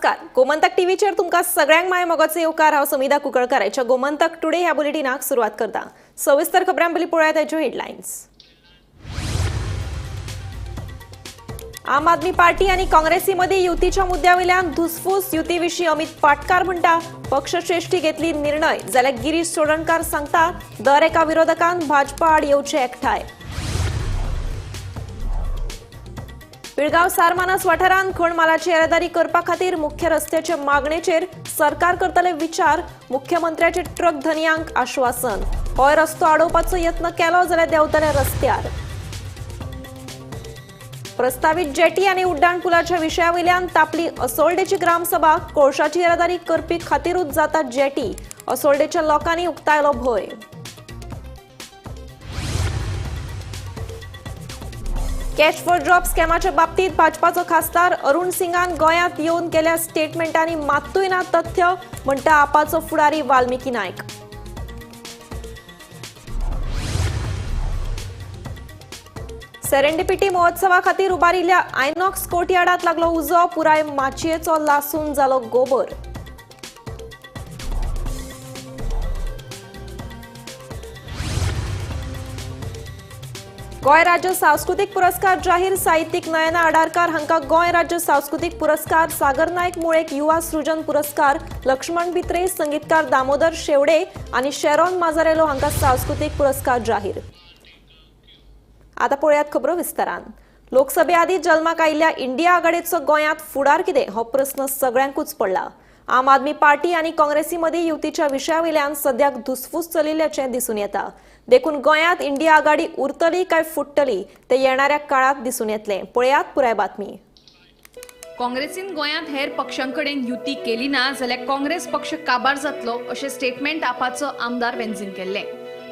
नमस्कार, गोमंतक टीव्हीचेर तुमकां सगळ्यांक माय मोगाचो येवकार. हांव समिधा कुंकळकर आयच्या गोमंतक टुडे ह्या बुलेटिनाक सुरवात करता. सविस्तर खबरां पयलीं पळोवया ताच्यो हेडलायन्स. आम आदमी पार्टी आनी काँग्रेसी मदीं युतीच्या मुद्द्या वयल्यान धुसफूस. युती विशीं अमित पाटकार म्हणटा पक्षश्रेष्ठी घेतली निर्णय, जाल्यार गिरीश चोडणकार सांगता दर एका विरोधकान भाजपा आड येवचे एकठांय. पिळगांव सारमानस वाठारांत खण मालाची येरादारी करपा खातीर मुख्य रस्त्याचे मागणेचेर सरकार करतले विचार. मुख्यमंत्र्याचे ट्रक धनयांक आश्वासन. होय रस्तो आडोवपाचो यत्न केलो जाल्यार देंवतले रस्त्यार. प्रस्तावीत जेटी आनी उड्डाण पुलाच्या विशया वयल्यान तापली असोल्डेची ग्रामसभा. कोळशाची येरादारी करपी खातीरूच जाता जेटी. असोल्डेच्या लोकांनी उक्तायलो भंय. कॅश फॉर जॉब स्कॅमाच्या बाबतीत भाजपाचो खासदार अरुण सिंगान गोंयांत येवन केल्या स्टेटमेंटांनी मात्तूय ना तथ्य, म्हणटा आपाचो फुडारी वाल्मिकी नायक. सेरेंडिपिटी महोत्सवा खातीर उबारिल्ल्या आयनॉक्स कोर्टयार्डात लागलो उजो. पुराय माचयेचो लासून जालो गोबर. गोंय राज्य सांस्कृतीक पुरस्कार जाहीर. साहित्यीक नयना आडारकार हांकां गोंय राज्य सांस्कृतीक पुरस्कार, सागर नायक मुळेक युवा सृजन पुरस्कार, लक्ष्मण बित्रे, संगीतकार दामोदर शेवडे आनी शेरॉन माजारेलो हांकां सांस्कृतीक पुरस्कार जाहीर. आता पळयात खबरो विस्तारान. लोकसभे आदीं जल्माक आयिल्ल्या इंडिया आघाडेचो गोंयांत फुडार कितें हो प्रस्न सगळ्यांकूच पडला. आम आदमी पार्टी आनी काँग्रेसी मदीं युतीच्या विशया वयल्यान सद्याक धुसफूस चलिल्ल्याचें दिसून येता. देखून गोंयांत इंडिया आघाडी उरतली काय फुट्टली ते येणाऱ्या काळात दिसून येतलें. पळयात पुराय बातमी. काँग्रेसीन गोंयांत हेर पक्षांकडेन युती केली ना जाल्यार काँग्रेस पक्ष काबार जातलो अशें स्टेटमेंट आपाचो आमदार वेन्झीन केल्लें.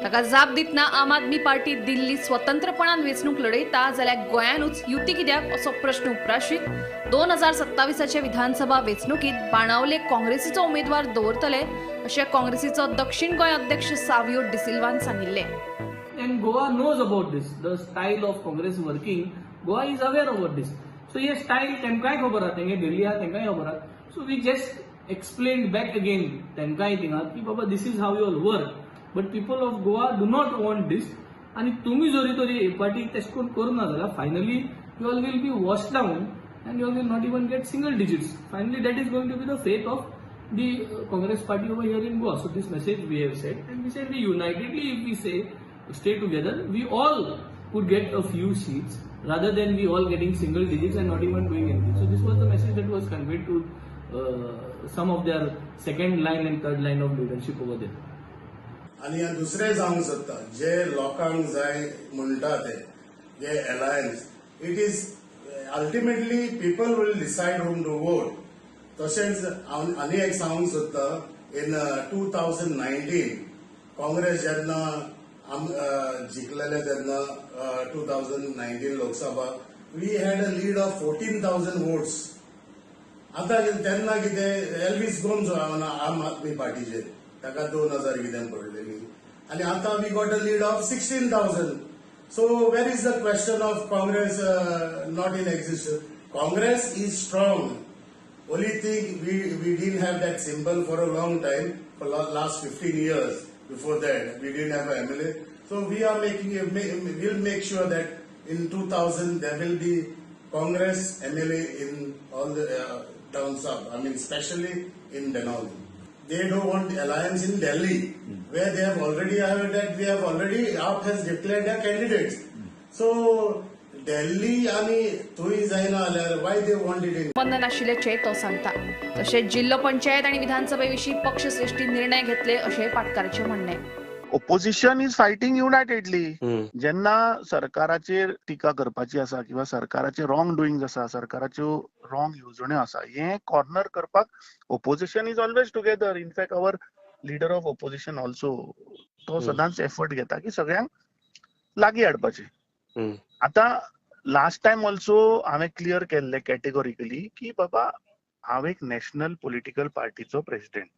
ताका जाप दितना आम आदमी पार्टी दिल्ली स्वतंत्रपणान वेंचणूक लढयता जाल्यार गोंयानूच युती कित्याक असो प्रश्न उप्राशीत 2027 विधानसभा वेंचणुकीत बाणावले काँग्रेसीचो उमेदवार दवरतले अशें काँग्रेसीचो दक्षिण गोंय अध्यक्ष सावियो डिसिल्वान सांगिल्लें. And Goa knows about this. The style of Congress working, Goa is aware about this. So hey style तेमकांय खबर आहा, तेंगे दिल्ली आहा तेंकांय खबर आहा. So we just explain back again तेंकांय थिंगा की बाबा this is how you all work, but people of Goa do not want this. आनी तुमी जरी तरी हे पार्टी तशें करून करूना जाल्यार finally you all will be wash down and you all will not even get single digits. Finally that is going to be the fate of the Congress party over here in Goa. So this message we have said, and we said we unitedly, if we say stay together, we all could get a few seats rather than we all getting single digits and not even doing anything. So this was the message that was conveyed to some of their second line and third line of leadership over there. आनी हें दुसरें जावंक सोदता जे लोकांक जाय म्हणटा ते जे alliance, it is ultimately people will decide whom to vote. तशेंच हांव आनी एक सांगूंक सोदता, इन 2019 काँग्रेस जेन्ना आम जिखलेले तेन्ना 2019 Lok Sabha we had a lead of 14,000 votes. आतां तेन्ना कितें एल्वीस गोम्स आम आदमी पार्टीचेर ताका 2,000 कितें पडलेली आनी आतां we got a lead of 16,000. So where is the question of Congress not in existence? Congress is strong. Only thing, we didn't have that symbol for a long time, for last 15 years. Before that, we didn't have a MLA. So we are making, we'll make sure that in 2000 there will be Congress MLA in all the down south. I mean, especially in Benaulim. They don't want alliance in Delhi, where they have already have that we have already AAP has declared their candidates. So Delhi आणि थंय जायना जाल्यार why they want it in संबंद नाशिल्ल्याचें तो सांगता. तशेंच जिल्लो पंचायत आनी विधानसभे विशीं पक्षश्रेष्ठी निर्णय घेतले अशें पाटकाराचें म्हणणें. Opposition is fighting unitedly. जेन्ना सरकाराचेर टिका करपाची आसा किंवा सरकाराचे रॉंग डुईंग आसा, सरकाराच्यो रॉंग येवजण्यो आसा, हे कॉर्नर करपाक opposition is always together. In fact our leader of opposition also तो सदांच एफर्ट घेता की सगळ्यांक लागीं हाडपाचे. आतां लास्ट टायम ऑल्सो हांवें क्लियर केल्लें कॅटेगॉरिकली की बाबा हांव एक नॅशनल पॉलिटिकल पार्टीचो प्रेसिडेंट,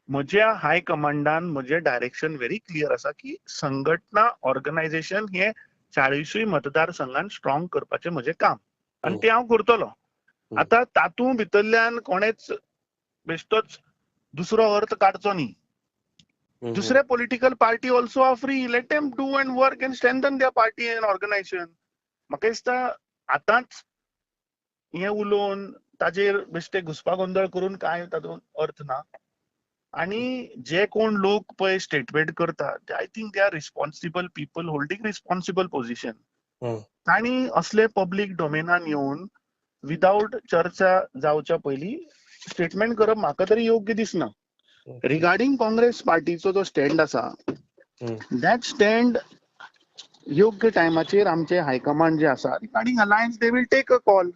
म्हज्या हाय कमांडान म्हजें डायरेक्शन व्हेरी क्लियर आसा की संघटना ऑर्गनायझेशन हे 40 मतदारसंघान स्ट्रॉंग करपाचें म्हजें काम आनी तें हांव करतलो. आतां तातूंत भितरल्यान कोणेच बेश्टोच दुसरो अर्थ काडचो न्ही. दुसरे political party also are free, let them do and work and strengthen their party and organisation. म्हाका दिसता आतांच हें उलोवन ताजेर बेश्टे घुसपा गोंदळ करून कांय तातूंत अर्थ ना. आनी जे कोण लोक पळय स्टेटमेंट करता, I think they are responsible people holding responsible position. तांणी असले पब्लीक डोमेनान येवन विदाउट चर्चा जावच्या पयलीं स्टेटमेंट करप म्हाका तरी योग्य दिसना. रिगार्डिंग काँग्रेस पार्टीचो जो स्टँड आसा, that stand योग्य टायमाचेर आमचे हायकमांड जे आसा regarding alliance they will take a call.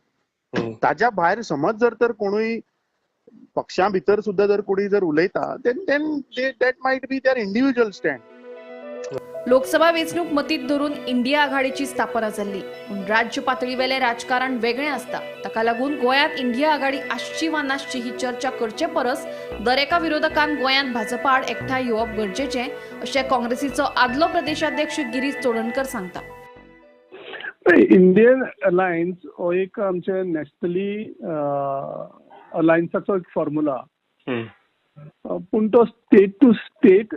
ताज्या भायर समज जर तर कोणूय पक्षा भितर सुद्धा जर कोणी जर उलयता then that might be their individual stand. Lok Sabha वेंचणूक मतींत धरून इंडिया आघाडीची स्थापना जाल्ली, पूण राज्य पातळीवेलें राजकारण वेगळें आसता. ताका लागून गोंयांत इंडिया आघाडी आसची वा नासची ही चर्चा करचे परस दरेका विरोधकान गोंयांत भाजपा आड एकठांय येवप गरजेचें अशें काँग्रेसीचो आदलो प्रदेशाध्यक्ष गिरीश चोडणकर सांगता. इंडियन अलायन्स हो एक आमचे नॅशनली अलायन्साचो एक फॉर्म्युला, पूण तो स्टेट टू स्टेट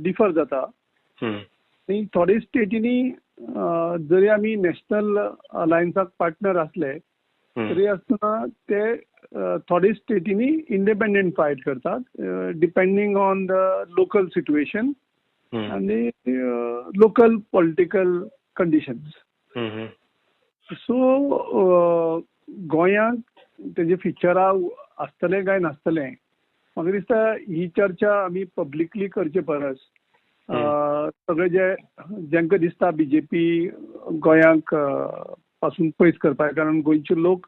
डिफर जाता. आनी थोडे स्टेटींनी जरी आमी नॅशनल अलायन्साक पार्टनर आसले तरी आसतना ते थोडे स्टेटींनी इंडिपेंडंट फायट करतात, depending on the local situation आनी लोकल पॉलिटिकल कंडिशन्स. सो गोंयांत तेजे फिचरां आसतलें काय नासतलें म्हाका दिसता ही चर्चा आमी पब्लिकली करचे परस सगळे जे जांकां दिसता बीजेपी गोंयांक पासून पयस करपाक, कारण गोंयचे लोक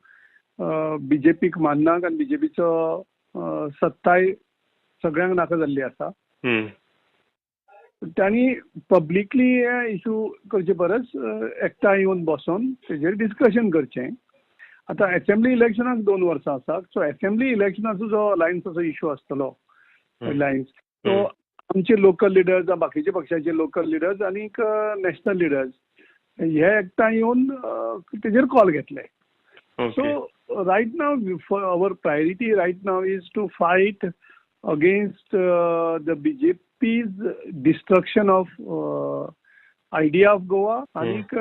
बीजेपीक माननात आनी बीजेपीचो सत्ताय सगळ्यांक नाका जाल्ली आसा, तांणी पब्लिकली हे इशू करचे परस एकठांय येवन बसोन तेजेर डिस्कशन करचें. आतां एसेंब्ली इलेक्शनाक 2 वर्सां आसा, सो एसेंब्ली इलेक्शनाचो जो अलायन्साचो इशू आसतलो अलायन्स तो आमचे लोकल लिडर्स, बाकीचे पक्षाचे लोकल लिडर्स आनीक नॅशनल लिडर्स हे एकठांय येवन तेजेर कॉल घेतले. So right now our priority right now is to fight against the BJP's destruction of idea of Goa आनीक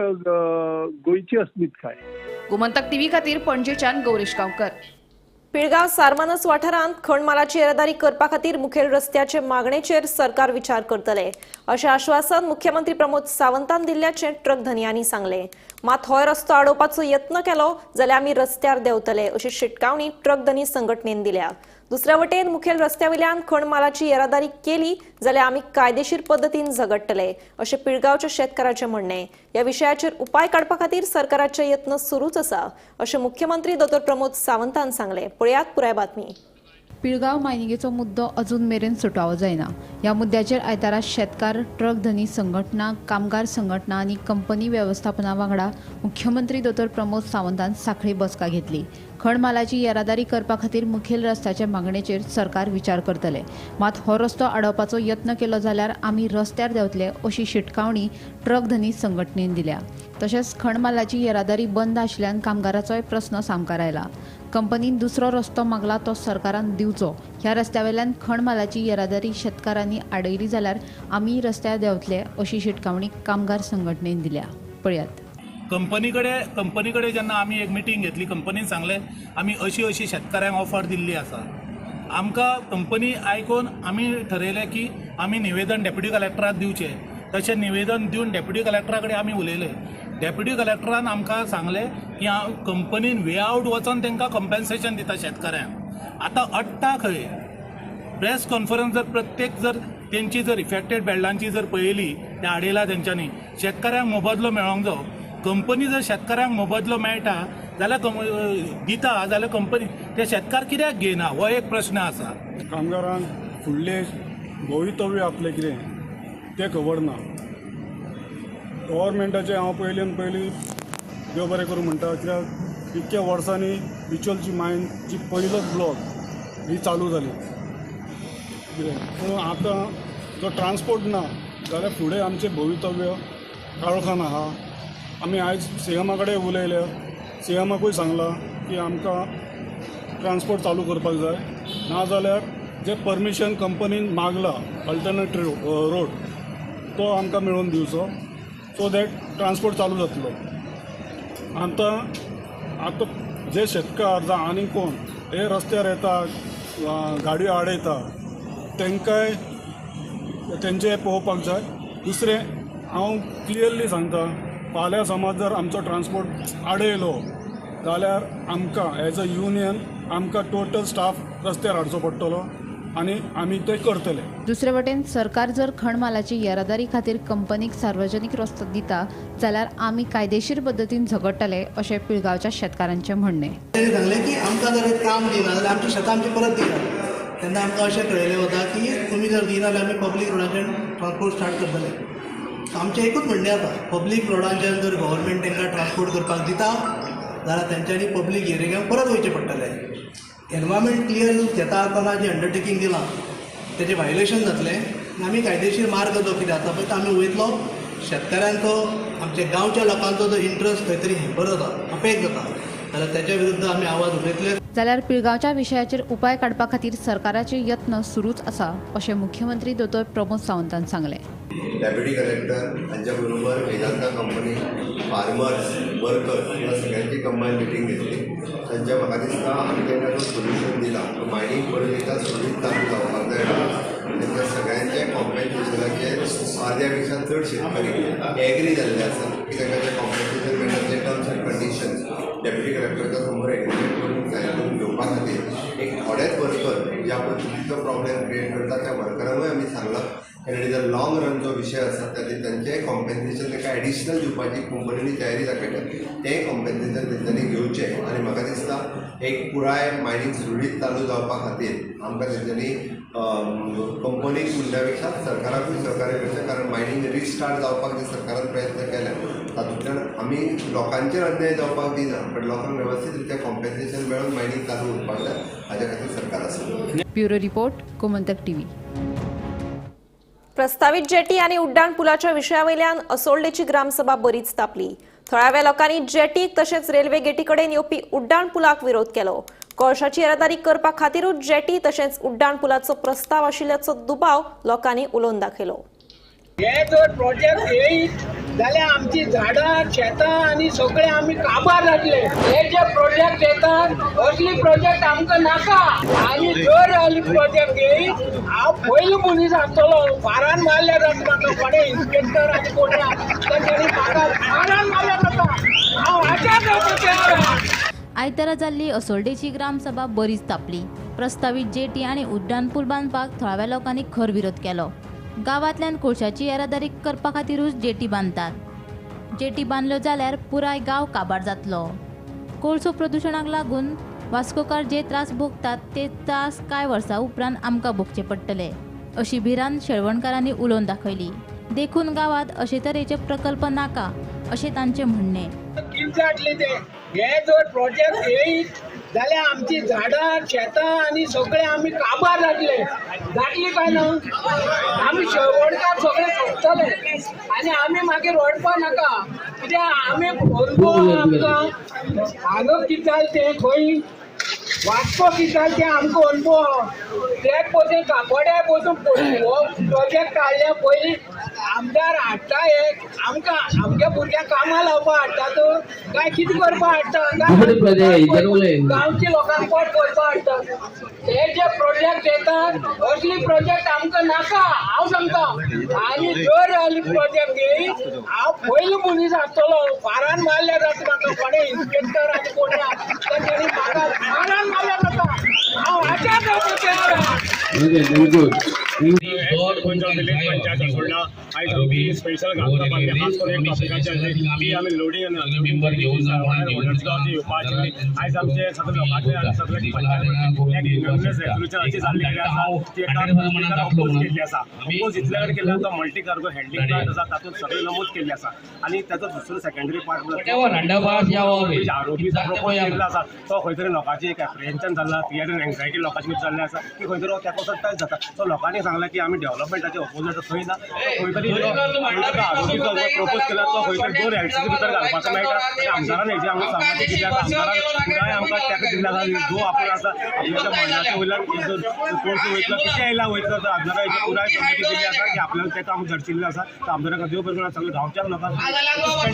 गोंयची अस्मिताय. गोमंतक टीव्ही खातीर पणजेच्यान गौरीश गांवकर. पिळगांव सारमानस वाठारांत खणमालाची येरादारी करपा खातीर मुखेल रस्त्याचे मागणेचेर सरकार विचार करतले अशें आश्वासन मुख्यमंत्री प्रमोद सावंतान दिल्ल्याचें ट्रक धनयांनी सांगलें. मात होय रस्तो आडोवपाचो यत्न केलो जाल्यार आमी रस्त्यार देंवतले अशी शिटकावणी ट्रक धनी संघटनेन दिल्या. दुसऱ्या वटेन मुखेल रस्त्या वयल्यान खणमालाची येरादारी केली जाल्यार आमी कायदेशीर पद्दतीन झगडटले अशें पिळगांवच्या शेतकाराचें म्हणणें. ह्या विशयाचेर उपाय काडपा खातीर सरकाराचे यत्न सुरूच आसा अशें मुख्यमंत्री दोतोर प्रमोद सावंतान सांगलें. पळयात पुराय बातमी. पिळगांव मायनिंगेचो मुद्दो अजून मेरेन सुटावो जायना. ह्या मुद्द्याचेर आयतारा शेतकार, ट्रक धनी संघटना, कामगार संघटना आनी कंपनी वेवस्थापना वांगडा मुख्यमंत्री दोतोर प्रमोद सावंतान साखळी बसका घेतली. खणमालाची येरादारी करपा खातीर मुखेल रस्त्याचे मागणेचेर सरकार विचार करतले, मात हो रस्तो आडोवपाचो यत्न केलो जाल्यार आमी रस्त्यार देंवतले अशी शिटकावणी ट्रक धनी संघटनेन दिल्या. तशेंच खणमालाची येरादारी बंद आशिल्ल्यान कामगाराचोय प्रस्न सामकार आयला. कंपनीन दुसरो रस्तो मागला तो सरकारान दिवचो. ह्या रस्त्यावेल्यान खणमालाची येरादारी शेतकारांनी आडयली जाल्यार आमी रस्त्यार देंवतले अशी शिटकावणी कामगार संघटनेन दिल्या. पळयात. कंपनीकडे जेन्ना आमी एक मिटींग घेतली, कंपनीन सांगलें आमी अशी अशी शेतकाऱ्यांक ऑफर दिल्ली आसा. आमकां कंपनी आयकून आमी ठरयलें की आमी निवेदन डेप्युटी कलेक्टराक दिवचें. तशें निवेदन दिवन डेप्युटी कलेक्टरा कडेन आमी उलयले. डेप्युटी कलेक्टरान आमकां सांगलें की कंपनीन वे आवट वचोन तांकां कंपेन्सेशन दिता शेतकाऱ्यांक. आतां अडटा खंय? प्रेस कॉन्फरन्स जर प्रत्येक जर तेंची जर इफेक्टेड बेल्डांची जर पळयली ते आडयला तेंच्यांनी शेतकाऱ्यांक मोबदलो मेळोंक जायो. कंपनी जर शेतकाऱ्यांक मोबदलो मेळटा जाल्यार दिता जाल्यार कंपनी ते शेतकार कित्याक घेयना हो एक प्रश्न आसा. कामगारांक फुडलें भवितव्य आपलें कितें तें खबर ना. गव्हर्मेंटाचें हांव पयलीं पयलीं देव बरें करूं म्हणटा, कित्याक इतक्या वर्सांनी बिचोलची मायन जी पयलोच ब्लॉक ही चालू जाली कितें, पूण आतां जो ट्रान्सपोर्ट ना जाल्यार फुडें आमचें भवितव्य काळखान आहा. आमी आयज सीएमा कडेन उलयले, सीएमाकूय सांगलां की आमकां ट्रान्सपोर्ट चालू करपाक जाय, नाजाल्यार जे परमिशन कंपनीन मागला अल्टरनेट रोड तो आमकां मेळोवन दिवचो, सो that transport चालू जातलो. आतां आतां जे शेतकार जावं आनी कोण हे रस्त्यार येता, गाडयो आडयता, तांकांय तेंचें पळोवपाक जाय. दुसरें हांव क्लियरली सांगता, फाल्यां समज जर आमचो ट्रान्सपोर्ट आडयलो जाल्यार आमकां एज अ युनियन आमकां टोटल स्टाफ रस्त्यार हाडचो पडटलो आनी आमी ते करतले. दुसरे वटेन सरकार जर खणमालाची येरादारी खातीर कंपनीक सार्वजनीक रस्तो दिता जाल्यार आमी कायदेशीर पद्दतीन झगडटले अशें पिळगांवच्या शेतकारांचें म्हणणें. तांणी सांगलें की आमकां जर काम दिना जाल्यार आमची शेतां आमची परत दिना. तेन्ना आमकां अशें कळयलें वता की तुमी जर दिना जाल्यार आमी पब्लीक रोडाच्यान ट्रान्सपोर्ट स्टार्ट करतले. आमचें एकूच म्हणणें आसा, पब्लीक रोडांच्यान जर गव्हर्मेंट तांकां ट्रान्सपोर्ट करपाक दिता जाल्यार तेंच्यांनी पब्लीक हियरिंगाक परत वयचें पडटलें. एनवायरमेंट क्लियर घेता आसतना जें अंडरटेकींग दिलां तेजें व्हायलेशन जातलें आनी आमी कायदेशीर मार्ग जो कितें आसा पळय तो आमी वयतलो. शेतकाऱ्यांचो, आमच्या गांवच्या लोकांचो जो इंट्रस्ट खंय तरी हॅम्पर जाता, अफेक्ट जाता, जाल्यार तेच्या विरुद्ध आमी आवाज उठयतले. जाल्यार पिळगांवच्या विशयाचेर उपाय काडपा खातीर सरकाराचे यत्न सुरूच आसा अशें मुख्यमंत्री दोतोर प्रमोद सावंतान सांगलें. डेप्युटी कलेक्टर हांच्या बरोबर वेदांता कंपनी, फार्मर्स, वर्कर्स ह्या सगळ्यांची कंबायन मिटींग घेतली. तांच्या म्हाका दिसता आमी तांकां जो सोल्युशन दिला तो मायनींग परत एकदां सुरळीत चालू जावपाक जाय. तांच्या सगळ्यांच्या कॉम्पेन्सेशनाचेर अर्द्या पेक्षा चड शेतकरी एग्री जाल्ले आसा की तांकां जें कॉम्पेन्सेशन मेळटा ते टर्म्स अँड कंडिशन्स डेप्युटी कलेक्टराच्या समोर एग्रीमेंट करून सायन करून घेवपा खातीर एक थोडेच वर्कर ज्या पद्दतीचो प्रॉब्लेम क्रिएट करता त्या वर्करांकूय आमी सांगलां. कारण it is a long run जो विशय आसा ताचेर तांचें कॉम्पेन्सेशन तांकां एडिशनल दिवपाची कंपनीनी तयारी दाखयल्या, तें कॉम्पेन्सेशन तेंच्यांनी घेवचें. आनी म्हाका दिसता एक पुराय मायनींग सुरळीत चालू जावपा खातीर आमकां तेंच्यांनी कंपनीक म्हणल्या पेक्षा सरकाराकूय सहकार्य करचें, कारण मायनींग रिस्टार्ट जावपाक जे सरकारान प्रयत्न केले तातूंतल्यान आमी लोकांचेर अन्याय जावपाक दिना, बट लोकांक वेवस्थीत रित्या कॉम्पेन्सेशन मेळून मायनींग चालू उरपाक जाय, हाज्या खातीर सरकार आसा. Bureau report, Gomantak TV. प्रस्तावित जेटी आणि उड्डाण पुलाच्या विशयावयल्यान असोल्डेची ग्रामसभा बरीच तापली. थळाव्या लोकांनी जेटीक तशेंच रेल्वे गेटीकडेन येवपी उड्डाण पुलाक विरोध केलो. कोळशाची येरादारी करपा खातीरूच जेटी तशेंच उड्डाण पुलाचो प्रस्ताव आशिल्ल्याचो दुबाव लोकांनी उलोवन दाखयलो. हे जर प्रोजेक्ट येयत जाल्यार आमची झाडां शेतां आनी सगळे आमी काबार जातले. हे जे प्रोजेक्ट येतात असली प्रोजेक्ट आमकां नाका. आनी जर असली प्रोजेक्ट येयत हांव पयलो पुलीस आसतलो, फारान मारल्यार जाता म्हाका, कोणे इन्स्पेक्टर आनी कोण तांच्यांनी म्हाका फारान मारल्यार जाता, हांव आचार जावपाचें. आयतारा जाल्ली असोल्डेची ग्रामसभा बरीच तापली. प्रस्तावीत जेटी आनी उड्डाण पूल बांदपाक थळाव्या लोकांनी खर विरोध केलो. गांवांतल्यान कोळशाची येरादारी करपा खातीरूच जेटी बांदतात. जेटी बांदल्यो जाल्यार पुराय गांव काबार जातलो. कोळसो प्रदुशणाक लागून वास्कोकार जे त्रास भोगतात ते त्रास कांय वर्सां उपरांत आमकां भोगचे पडटले अशी भिरांत शेळवणकारांनी उलोवन दाखयली. देखून गांवांत अशे तरेचे प्रकल्प नाका अशें तांचें म्हणणें. कितें हे जर प्रोजेक्ट येयत जाल्यार आमची झाडां शेतां आनी सगळे आमी काबार जातले. जातली काय ना? आमी शेवणकार सगळे सोंपतले आनी आमी मागीर रडपा नाका, कित्याक आमी अनुभव आमकां हांगा कितें जालें तें खंय वास्को कितें जालें तें आमकां अनुभव आहा. ते पसून काकोड्या पसून हो प्रोजेक्ट काडल्या पयलीं आमदार हाडटा हे आमकां आमच्या भुरग्यांक कामां लावपाक हाडटा तर काय कितें करपाक हाडटा, गांवच्या लोकांक पोट भरपाक हाडटा. हे जे प्रोजेक्ट येतात असली प्रोजेक्ट आमकां नाका, हांव सांगता. आनी जर असली प्रोजेक्ट येयत हांव पयलो पुलीस आसतलो, फारान मारल्यार जाता म्हाका, कोणे इन्स्पेक्टर आनी कोण तांच्यांनी म्हाका फारान मारल्यार जाता, हांव आचार जावपाचें. स्पेशल आमी लोडींग आयज आमचे सगळे लोकांचे सगळे केल्ली आसा. अपोज इतल्या कडेन केल्ले आसा, मल्टी कार्गो हँडलिंग प्लांट आसा तातूंत सगळे नमूद केल्ले आसा आनी ताचो दुसरो सेकंडरी पार्ट आरोपी प्रपोज केल्लो आसा तो खंय तरी लोकांची एक एप्रिहेन्शन जाल्ला, फियर एंड एन्जायटी लोकांची जाल्ली आसा की खंय तरी त्या पासून टच जाता. सो लोकांनी सांगलां की आमी डेव्हलपमेंटाचे ऑपोजीट खंय ना, खंय तरी तरी प्रपोज केला तो खंय तरी दोन एलसीसी भितर घालपाचो मेळटा. आनी आमदारान हेजी आमकां सहमती दिल्ली आसा. आमदारान पुराय आमकां ताका दिल्ली आसा जो आपूण आसा आपल्याच्या मरणाच्या वयल्यान कोर्स वयतलो कितें आयला वयतलो तर आमदारान हेजी पुराय सहमती दिल्ली आसा की आपल्याला तें काम झडचिल्लें आसा. तर आमदाराक देव बरें सगळ्या गांवच्या लोकांक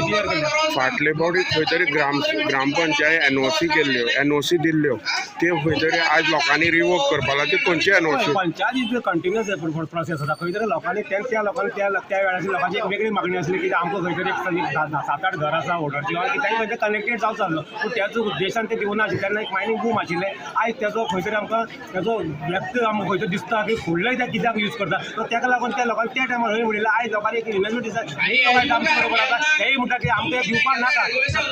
क्लियर केलें. फाटले फावटी खंय तरी ग्रामपंचायत एनओसी केल्ल्यो, एनओसी दिल्ल्यो, त्यो खंय तरी आज लोकांनी रिवोक करपाक लागली. खंयची NOC? Panchayat is continuous process आसा. खंय तरी लोकांनी त्या लोकांनी त्या वेळाची लोकांची एक वेगळी मागणी आसली की आमकां खंय तरी 7-8 घर आसा ऑर्डरची तांकां खंय तरी कनेक्टेड जावं जाल्लो, पूण त्याच उद्देशान ते दिवना आशिल्ले. तेन्ना एक मायनींग बूम आशिल्लें. आयज तेजो खंय तरी आमकां तेजो व्यक्त आमकां खंय तरी दिसता की फुडलें ते कित्याक यूज करता. सो ताका लागून त्या लोकांनी त्या टायमार हय म्हणिल्लें. आयज लोकांनी एक इन्वेस्टमेंट दिसता आमच्या बरोबर आसा हेय म्हणटा की आमकां दिवपाक नाका.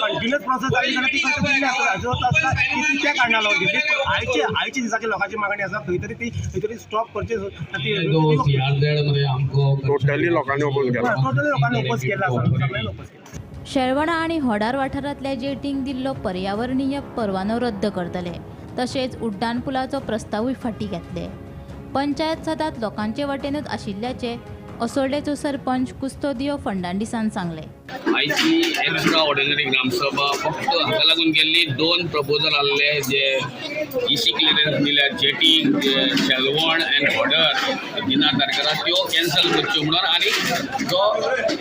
कंटिन्युअस प्रोसेस जाली जाल्यार ती खंय तरी दिल्ली आसता. हाजो अर्थ आसता की ती त्या कारणाक लागून दिल्ली. पूण आयच्या दिसाची लोकांची मागणी आसा खंय तरी ती खंय तरी स्टॉप करची. टोटली लोकांनी ओपोज केला. टोटली लोकांनी ओपोज केला आसा, सगळ्यांनी ओपोज केला. शेळवणा आनी होडार वाठारांतल्या जेटींक दिल्लो पर्यावरणीय परवानो रद्द करतले, तशेंच उड्डाण पुलाचो प्रस्तावूय फाटीं घेतले. पंचायत सदांच लोकांचे वटेनूच आशिल्ल्याचें असोल्डेचो सरपंच कुस्तोदियो फर्नांडीसान सांगलें. आयची एक्स्ट्रा ऑर्डिनरी ग्रामसभा फक्त हाका लागून केल्ली. 2 प्रपोजल आहले जे इसी क्लियरन्स दिल्या जेटी शेलवण अँड बॉर्डर दिना तारखेला त्यो कॅन्सल करच्यो म्हणून, आनी जो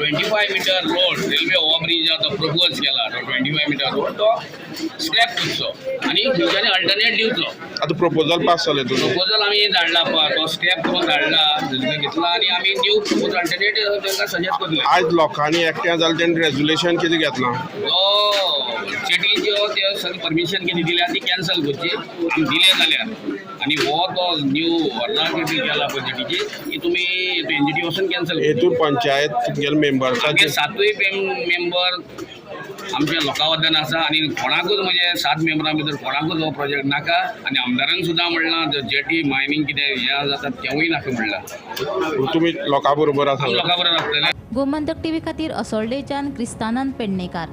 25 मिटर रोड रेल्वे ओव्हरब्रीज तो प्रपोज केला तो 25 मिटर रोड तो स्क्रॅप करचो आनी खंयच्यानी अल्टरनेट दिवचो. आतां प्रपोजल पास जालें? प्रपोजल आमी धाडला, तो स्क्रॅप करून धाडला, घेतला आनी आमी न्यू प्रपोजल अल्टरनेट तांकां सजेस्ट करले. आयज लोकांनी एकठांय जालें तेणें रेजोल्युशन कितें घेतलां? जेटीच्यो त्यो सगळें परमिशन कितें दिल्या ती कॅन्सल करची दिलें जाल्यार, आनी हो तो न्यू व्हरना कितें केला पळय जेटीची ती तुमी एनजीटी वचून कॅन्सल. हेतून पंचायत तुमगेले मेंबर्साचे 7 मेंबर आमच्या लोकां वटेन आसा आनी कोणाकूच म्हणजे 7 मेंबरां भितर कोणाकूच हो प्रोजेक्ट नाका. आनी आमदारान सुद्दां म्हणलां जेटी मायनींग कितें हें जाता तेंवूय नाका म्हणलां. तुमी लोकां बरोबर आसा? लोकां बरोबर आसतले. गोमंतक टीव्ही खातीर असोल्डेच्यान क्रिस्तानंद पेडणेकार.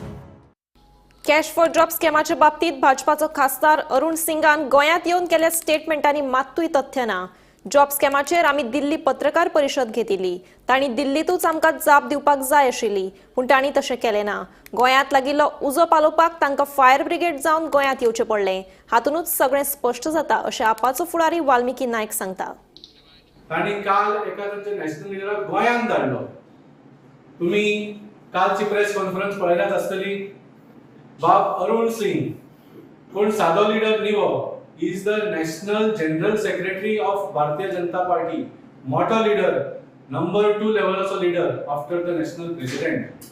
कॅश फॉर जॉब स्कॅमाच्या बाबतीत भाजपाचो खासदार अरुण सिंगान गोंयांत येवन केल्ल्या स्टेटमेंटांनी मात्तूय तथ्य ना. जॉब स्कॅमाचेर आमी दिल्ली पत्रकार परिशद घेतिल्ली. तांणी दिल्लीतूच आमकां जाप दिवपाक जाय आशिल्ली, पूण तांणी तशें केलें ना. गोंयांत लागिल्लो उजो पालोवपाक तांकां फायर ब्रिगेड जावन गोंयांत येवचें पडलें. हातूनच सगळें स्पश्ट जाता अशें आपाचो फुडारी वाल्मिकी नायक सांगता. तांणी काल एका तांच्या नॅशनल लिडराक गोंयांत धाडलो. तुमी कालची प्रेस कॉन्फरन्स पळयल्याच आसतली. बाब अरुण सिंग कोण सादो लिडर न्ही हो. Is the national general secretary of Bharatiya Janata Party, मोठो leader, number 2 लेवलाचो leader after the national president.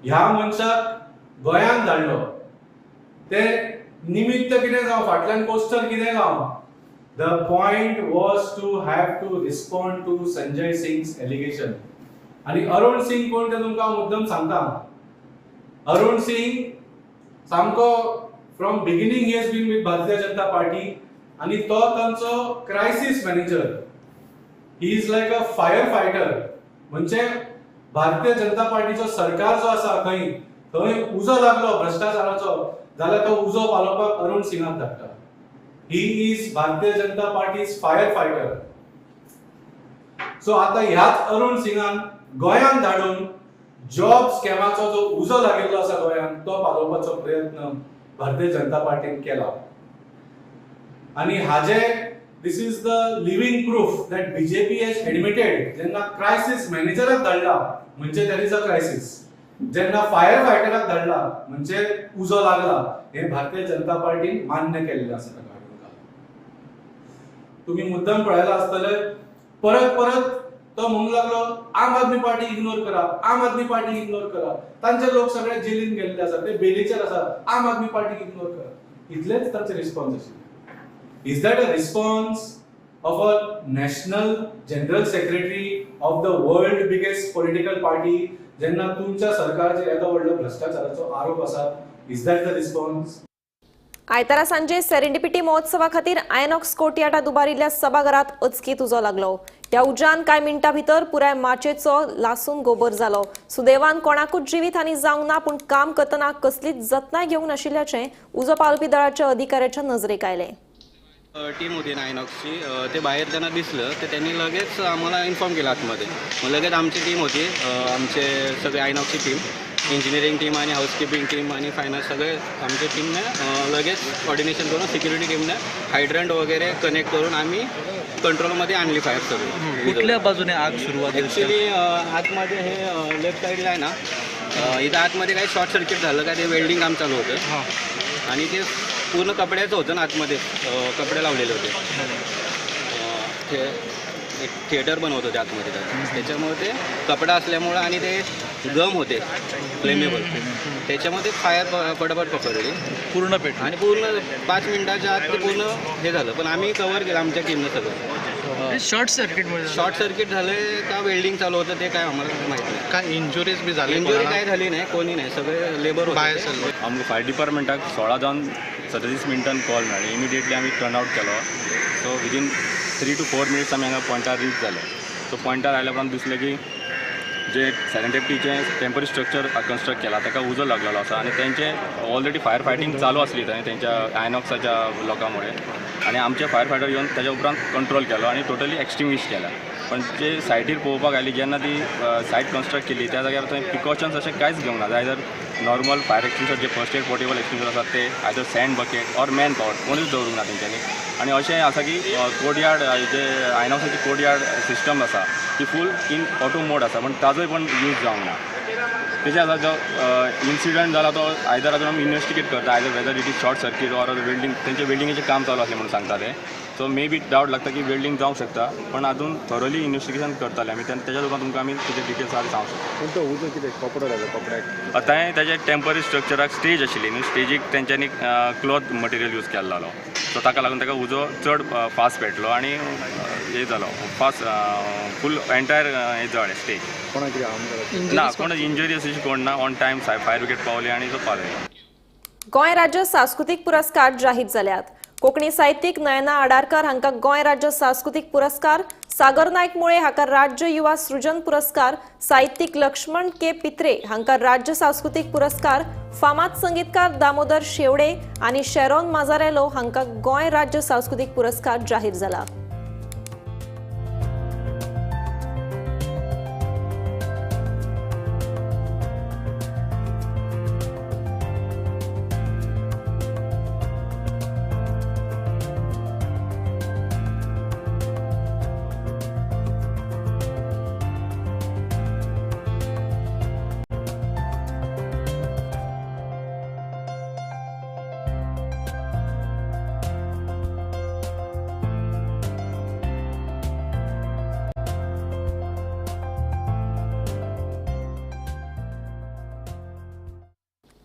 ह्या मनशाक गोंयांत धाडलो. ते निमित्त कितें जावं, फाटल्यान पोस्टर कितें जावं, the point was to have to respond to Sanjay Singh's allegation. आनी अरुण सिंग कोण ते तुमकां मुद्दम सांगता. अरुण सिंग सामको from beginning he has been with Bharatiya Janata Party आनी तो तांचो crisis manager. He is like a fire fighter. म्हणजे भारतीय जनता पार्टीचो सरकार जो आसा खंय थंय उजो लागलो भ्रष्टाचाराचो जाल्यार तो उजो पालोवपाक अरुण सिंगाक धाडटा. He is Bharatiya Janata Party's fire fighter. So आतां ह्याच अरुण सिंगान गोंयांत धाडून जॉब स्कॅमाचो जो उजो लागिल्लो आसा गोंयांत तो पालोवपाचो प्रयत्न भारतीय जनता पार्टीन केला. आनी हाजे this is the living proof that BJP has admitted जेन्ना क्रायसीस मॅनेजराक धाडला म्हणजे there is a crisis, जेन्ना फायर फायटराक धाडला म्हणजे उजो लागला, हे भारतीय जनता पार्टीन मान्य केल्लें आसा. तुमी मुद्दम पळयला आसतले, परत परत तो म्हणूंक लागलो आम आदमी पार्टी इग्नोर करा, आम आदमी पार्टी इग्नोर करा. तांचे लोक सगळे जेलीन गेल्ले आसा, ते बेलीचेर आसा, आम आदमी पार्टी इग्नोर करा. इतलेच तांचे रिस्पॉन्स आशिल्ले. Is that a response of a national general secretary of the world biggest political party? जेन्ना तुमच्या सरकाराचेर येदो व्हडलो भ्रष्टाचाराचो आरोप आसा, is that the response? आयतारा सांजे सेरेंडिपिटी महोत्सवा खातीर आयनॉक्स कोर्टयार्डांत उबारिल्ल्या सभाघरात अचकीत उजो लागलो. ह्या उज्यान कांय मिनटां भितर पुराय माचयेचो लासून गोबर जालो. सुदैवान कोणाकूच जिवीत हानी जावंक ना, पूण काम करतना कसलीच जतनाय घेवंक नाशिल्ल्याचें उजो पालोवपी दळाच्या अधिकाऱ्याच्या नजरेक आयलें. टीम होती ना आयनॉक्सची, ते बाहेर त्यांना दिसलं तर त्यांनी लगेच आम्हाला इन्फॉर्म केलं आतमध्ये. मग लगेच आमची टीम होती, आमचे सगळे आयनॉक्सची टीम, इंजिनिअरिंग टीम आणि हाऊसकीपिंग टीम आणि फायनान्स सगळे आमच्या टीमने लगेच कॉर्डिनेशन करून सिक्युरिटी टीमने हायड्रंट वगैरे कनेक्ट करून आम्ही कंट्रोलमध्ये आणली फायर सगळी. कुठल्या बाजूने आग सुरुवात? ॲक्च्युली आतमध्ये हे लेफ्ट साईडला आहे ना, इथं आतमध्ये काही शॉर्ट सर्किट झालं का ते वेल्डिंग काम चालू होतं आणि ते पूर्ण कपड्याचं होतं ना, आतमध्ये कपडे लावलेले होते, एक थिएटर बनवत होते आतमध्ये, त्याच्यामुळे ते कपडा असल्यामुळं आणि ते गम होते फ्लेमेबल, त्याच्यामध्ये फायर पटापट पकडली पूर्ण पेट आणि पूर्ण 5 मिनिटाच्या आत ते पूर्ण हे झालं. पण आम्ही कव्हर केलं आमच्या टीमनं सगळं. शॉर्ट सर्किट शॉर्ट सर्किट झालं का वेल्डिंग चालू होतं ते काय आम्हाला माहिती नाही. काय इंजुरीज बी झाली? इंजुरी काय झाली नाही, कोणी नाही, सगळे लेबर होते. आमकां फायर डिपार्टमेंटाक 16:37 कॉल मेळ्ळी. इमिडिएटली आमी टर्न आवट केलो. सो विदीन 3 to 4 minutes आमी हांगा पॉयंटार रीच जाले. सो पॉयंटार आयल्या उपरांत दिसलें की जे सेरेंडेपिटीचें टेम्पररी स्ट्रक्चर कन्स्ट्रक्ट केला ताका उजो लागलेलो आसा आनी तेंचे ऑलरेडी फायर फायटींग चालू आसली थंय तेंच्या आयनॉक्साच्या लोकां मुळे आनी आमचे फायर फायटर येवन ताच्या उपरांत कंट्रोल केलो आनी टोटली एक्सटिंग्विश केला. पण जे सायटीर पळोवपाक आयली जेन्ना ती सायट कन्स्ट्रक्ट केली त्या जाग्यार थंय प्रिकॉशन्स अशें कांयच घेवंक ना. आयदर नॉर्मल फायर एक्सटिंग्विशर जे फर्स्ट एड पोर्टेबल एक्सटिंग्विशर आसात ते either sand bucket or man power कोणूच दवरूंक ना तेंच्यांनी. आनी अशें आसा की कोर्टयार्ड जे आयनॉक्साची कोर्टयार्ड सिस्टम आसा ती फूल इन ऑटो मोड आसा, पण ताजोय पण यूज जावंक ना. तेच्या आतां जो इन्सिडंट जाला तो आयदर आजून आमी इन्वेस्टिगेट करता, either whether it is short circuit or welding. तेंचे वेल्डिंगेचें काम चालू आसलें म्हणून सांगता ते, सो मे बी डावट लागता की वेल्डिंग जावंक शकता, पण अजून थरोली इन्वेस्टिगेशन करताले आमी. तेच्या उपरांत तुमकां आमी तेजे डिटेल्स आमी सांगूंक शकता. पूण तो उजो कितें कपडो लागलो कपड्याक? आतां तेजे टेम्पररी स्ट्रक्चराक स्टेज आशिल्ली न्हू, स्टेजीक तेंच्यांनी क्लॉथ मटेरियल यूज केल्लो, सो ताका लागून ताका उजो चड फास्ट पेटलो आनी हे जालो फास्ट फूल एंटायर हे जळ्ळें स्टेज. कोणाक कितें हार्म जालें ना, कोण इंजरी अशी कोण ना. ऑन टायम फायर ब्रिगेड पावली आनी तो पावले. गोंय राज्य सांस्कृतीक पुरस्कार जाहीर जाल्यात. कोंकणी साहित्यीक नयना आडारकर हांकां गोंय राज्य सांस्कृतीक पुरस्कार, सागर नायक मुळे हाका राज्य युवा सृजन पुरस्कार, साहित्यीक लक्ष्मण के पित्रे हांकां राज्य सांस्कृतीक पुरस्कार, फामाद संगीतकार दामोदर शेवडे आनी शेरोन माजारेलो हांकां गोंय राज्य सांस्कृतीक पुरस्कार जाहीर जाला.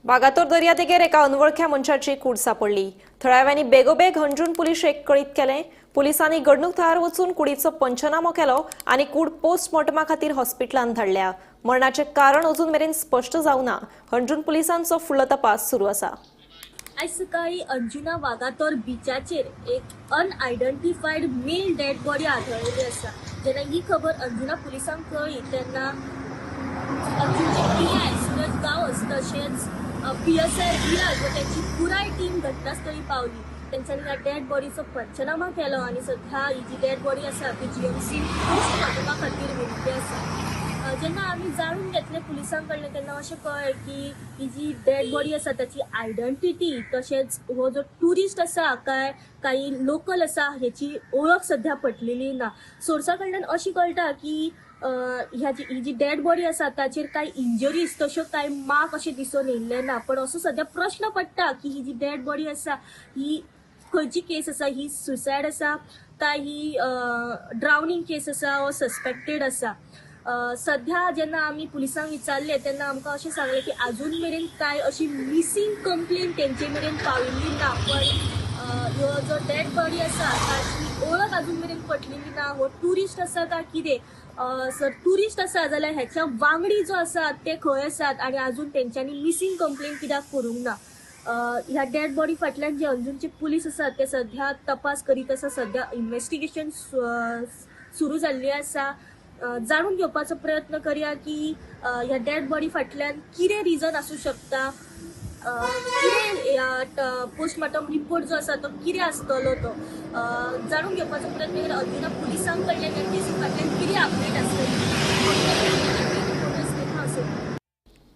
वागातोर दर्यादेगेर एका अनवळख्या मनशाची कूड सापडली. थळाव्यांनी बेगोबेग हंजूण पुलिशेक कळीत केलें. पुलिसांनी घडणूक थळार वचून कुडीचो पंचनामो केलो आनी कूड पोस्टमॉर्टमा खातीर हॉस्पिटलांत धाडल्या. मरणाचें कारण अजून मेरेन स्पश्ट जावना. हंजूण पुलिसांचो फुडलो तपास सुरू आसा. आयज सकाळी अंजुना वागातोर बिचाचेर एक अनआयडेंटिफायड मेल डेड बॉडी आढळलेली आसा. जेन्ना ही खबर अंजुना पुलिसांक कळ्ळी तेन्ना अंजुनचे पी I Suraj Gawas तशेंच पी एस I विराज व त्यांची पुराय टीम घटनास्थळी पावली. तेंच्यांनी ह्या डेड बॉडीचो पंचनामा केलो आनी सध्या ही जी डेड बॉडी आसा ती जीएमसी पोस्टमॉर्टमा खातीर व्हेल्ली आसा. जेन्ना आमी जाणून घेतलें पुलिसां कडल्यान तेन्ना अशें कळ्ळें की ही जी डेड बॉडी आसा ताची आयडेंटिटी तशेंच हो जो ट्युरिस्ट आसा काय काही लोकल आसा हेची ओळख सध्या पटलेली ना. सोर्सा कडल्यान अशी कळटा की ह्या ही जी डेड बॉडी आसा ताचेर कांय इंजरीज तश्यो कांय मार्क अशें दिसून येयल्ले ना. पण असो सध्या प्रश्न पडटा की ही जी डेड बॉडी आसा ही खंयची केस आसा, ही सुसायड आसा काय ही ड्रावनिंग केस आसा वो सस्पेक्टेड आसा. सध्या जेन्ना आमी पुलिसांक विचारलें तेन्ना आमकां अशें सांगलें की आजून मेरेन कांय अशी मिसींग कंप्लेन तेंचे मेरेन पाविल्ली ना. पण ह्यो जो डेड बॉडी आसा ताची ओळख अजून मेरेन पटलेली ना. हो ट्युरिस्ट आसा काय कितें, सर ट्युरिस्ट आसा जाल्यार ह्याच्या वांगडी जो आसा ते खंय आसात आनी अजून तेंच्यांनी मिसींग कंप्लेन कित्याक करूंक ना. ह्या डेड बॉडी फाटल्यान जे अंजुनचे पुलीस आसात ते सध्या तपास करीत आसा. सध्या इन्वेस्टिगेशन सुरू जाल्ली आसा. जाणून घेवपाचो प्रयत्न करया की ह्या डेड बॉडी फाटल्यान कितें रिजन आसूं शकता. कितें पोस्टमार्टम रिपोर्ट जो आसा तो कितें आसतलो तो जाणून घेवपाचो प्रयत्न केला अंजुना पुलिसां कडल्यान ह्या केसी फाटल्यान कितें अपडेट आसतली.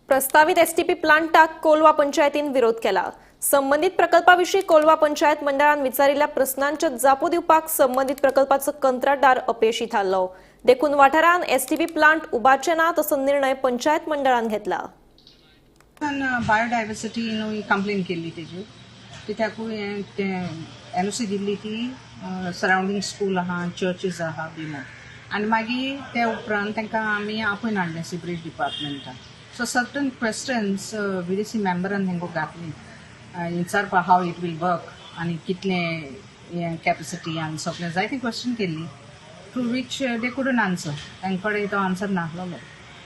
प्रस्तावित एसटीपी प्लांटाक कोलवा पंचायतीन विरोध केला. संबंधित प्रकल्पाविशीं कोलवा पंचायत मंडळान विचारिल्ल्या प्रस्नांच्यो जापो दिवपाक संबंधित प्रकल्पाचो कंत्राटदार अपेशी थारलो. देखून वाठारांत एसटीपी प्लांट उबारचे ना असो निर्णय पंचायत मंडळान घेतला. बायोडायवर्सिटी कंप्लेन केल्ली तेजी कित्याकूय एनओसी दिल्ली ती सरावंडींग स्कूल आहा, चर्चीस आहा बी म्हूण. आनी मागीर ते उपरांत तांकां आमी आपोवन हाडलें सिवरेज डिपार्टमेंटान. सो सर्टन क्वेश्चन्स विदेशी मेंबरान तांकां घातली विचारपा how it will work आनी कितलें कॅपेसिटी आनी सगळें जायते क्वेश्चन केल्ली to which they couldn't answer. तांचे कडेन तो answer नासलेलो.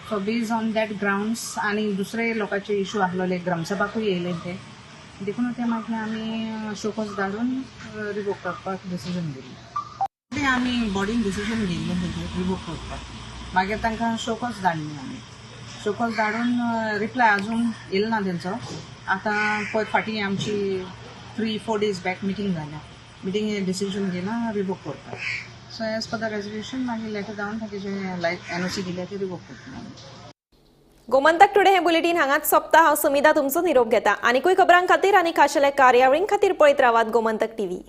So based on that grounds आनी दुसरे लोकांचे इशू आसलेले ग्रामसभाकूय येयले ते देखून ते मागीर आमी शोकोज धाडून रिवोक करपाक डिसिजन घेतलें. ते आमी बॉडीन डिसिजन घेतलें तेजेर रिवोक करपाक. मागीर तांकां शोकोज धाडली आमी. शोकोज धाडून रिप्लाय अजून येयलो ना तेंचो. आतां पयर फाटीं आमची 3-4 days back meeting जाल्या. मिटींग डिसिजन घेयला रिवोक करपाक. So as per the resolution मागीर लेटर धाडून तांचे लायक एनओसी दिल्या ती रिवोक करतले. गोमंतक टुडे हे बुलेटीन हांगाच सोंपता. हांव सुमिधा तुमचो निरोप घेता. आनीकूय खबरां खातीर आनी खाशेल्या कार्यावळीं खातीर पळयत रावात गोमंतक टीव्ही.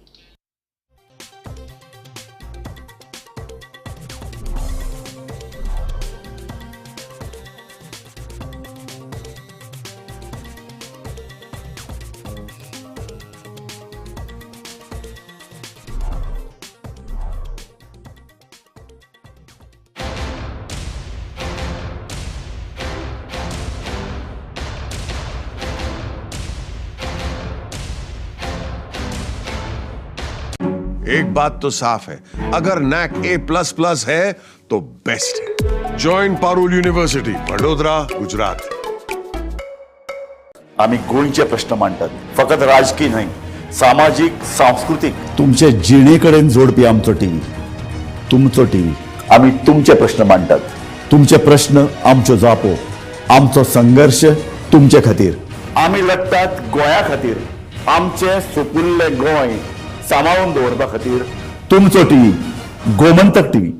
एक बात तो साफ है, अगर नैक A++ है तो बेस्ट है. Join Parul university, Vadodara, Gujarat. आमी गोंयचे प्रश्न मांडटात, फकत राजकीय न्हय, सामाजीक, सांस्कृतीक. तुमचे जिणे कडेन जोडपी आमचो टीव्ही, तुमचो टीव्ही. आमी तुमचे प्रश्न मांडटात, तुमचे प्रश्न आमच्यो जापो, आमचो संघर्श तुमचे खातीर. आमी लढटात गोंया खातीर, आमचे सुपुल्ले गोंय सांबाळून दवरपा खातीर. तुमचो टीव्ही, गोमंतक टीव्ही.